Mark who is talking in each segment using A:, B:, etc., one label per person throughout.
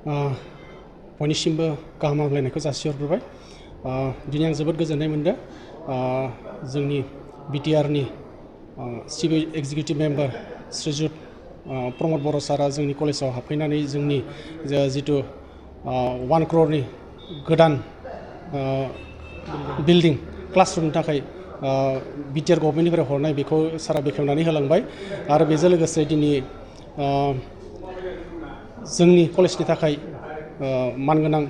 A: बयनिसिमबो गाहाम हामलायनायखौ जासिहरग्रोबाय। दिनै आं जोबोद गोजोननाय मोनदों जोंनि बिटिआरनि चिफ एक्जिकिउटिभ मेम्बार श्रीजुत प्रमद बर' सारा जोंनि कलेजाव हाबफैनानै जोंनि जितु 1 crore गोदान बिल्डिं क्लासरुमनि थाखाय बिटिआर गभर्नमेन्टनिफ्राय हरनाय बेखौ सारा बेखेवनानै होलांबाय आरो बेजों लोगोसे दिनै जोंनि कलेजनि थाखाय मानगोनां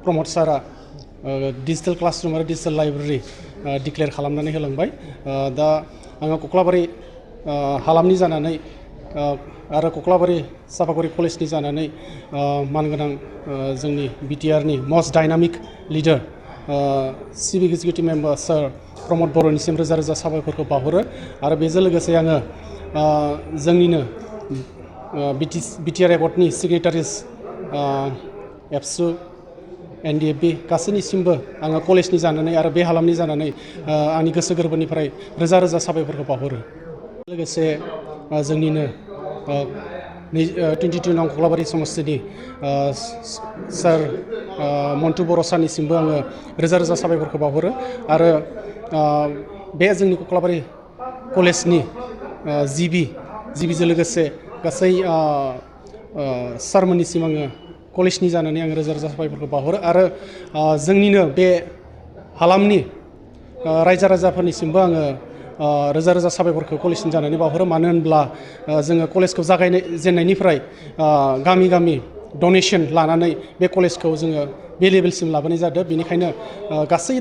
A: प्रमद सारा डिजिटेल क्लासरुम आरो डिजिटेल लाइब्रेरि डिक्लेयार खालामनानै होलांबाय। दा आङो कक्लाबारि हालामनि जानानै आरो कक्लाबारि सापागुरि कलेजनि जानानै मानगोनां जोंनि बिटिआरनि most dynamic leader chief executive member sir Pramod बर'निसिम रोजा रोजा साबायखरखौ बावहरो आरो बेजों लोगोसे आङो जोंनिनो बिटिआर एकर्डनि सिगनेटारिस एबसु एनडिएफबि गासैनिसिमबो आङो कलेजनि जानानै आरो बे हालामनि जानानै आंनि गोसो गोरबोनिफ्राय रोजा रोजा साबायखरखौ बावहरो। लोगोसे जोंनिनो 22 नं कक्लाबारि समस्तिनि सार मन्टु बर' सारनिसिमबो आङो रोजा रोजा साबायखरखौ बावहरो आरो बे जोंनि कक्लाबारि कलेजनि जिबिजों लोगोसे गासै सारमोननिसिम आङो कलेजनि जानानै आङो रोजा रोजा साबायखरखौ बावहरो आरो जोंनिनो बे हालामनि रायजो राजाफोरनिसिमबो आङो रोजा रोजा साबायखरखौ कलेजनि जानानै बावहरो। मानो होनब्ला जोङो कलेजखौ जागायजेननायनिफ्राय गामि गामि डनेसन लानानै बे कलेजखौ जोङो बे लेभेलसिम लाबोनाय जादों। बेनिखायनो गासै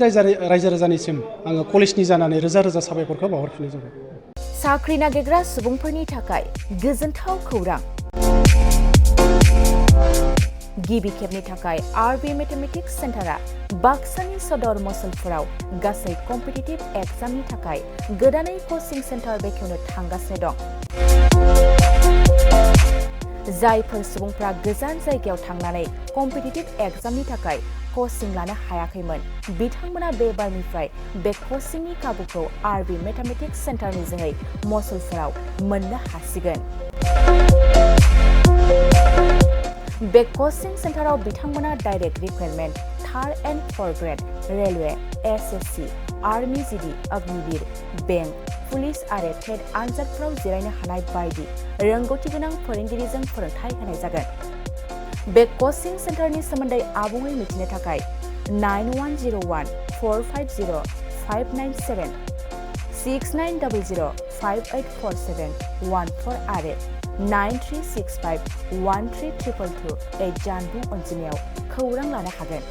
A: रायजो राजानिसिम आङो कलेजनि जानानै रोजा रोजा साबायखरखौ बावहरफिननाय जाबाय।
B: साख्रि नागिरग्रा सुबुंफोरनि थाखाय गोजोनथाव खौरां। गिबि खेबनि थाखाय आरबि मेथमेटिक्स सेन्टारा बाक्सानि सदर मसलपुराव गासै कम्पिटिटिभ एग्जामनि थाखाय गोदानै कचिं सेन्टार बेखेवनो थांगासिनो दं। जायफोर सुबुंफ्रा गोजान जायगायाव थांनानै कम्पिटिटिभ एग्जामनि थाखाय कचिं लानो हायाखैमोन बिथांमोना बे बारनिफ्राय बे कचिंनि खाबुखौ आरबि मेथमेटिक्स सेन्टारनि जोहै मसलपुराव मोननो हासिगोन। बे कचिं सेन्टाराव बिथांमोना direct recruitment 3rd and 4th grade railway SSC army GD Agniveer bank police आरो टेट आनजादफोराव जिरायनो हानाय बायदि रोंगौथि गोनां फोरोंगिरिजों फोरोंथाय होनाय जागोन। बे कचिं सेन्टारनि सोमोन्दै आबुङै मिथिनो थाखाय 9101 450 597 6900 5847 14 आरो 9365 13222 जानबुं अनजिमायाव खौरां लानो हागोन।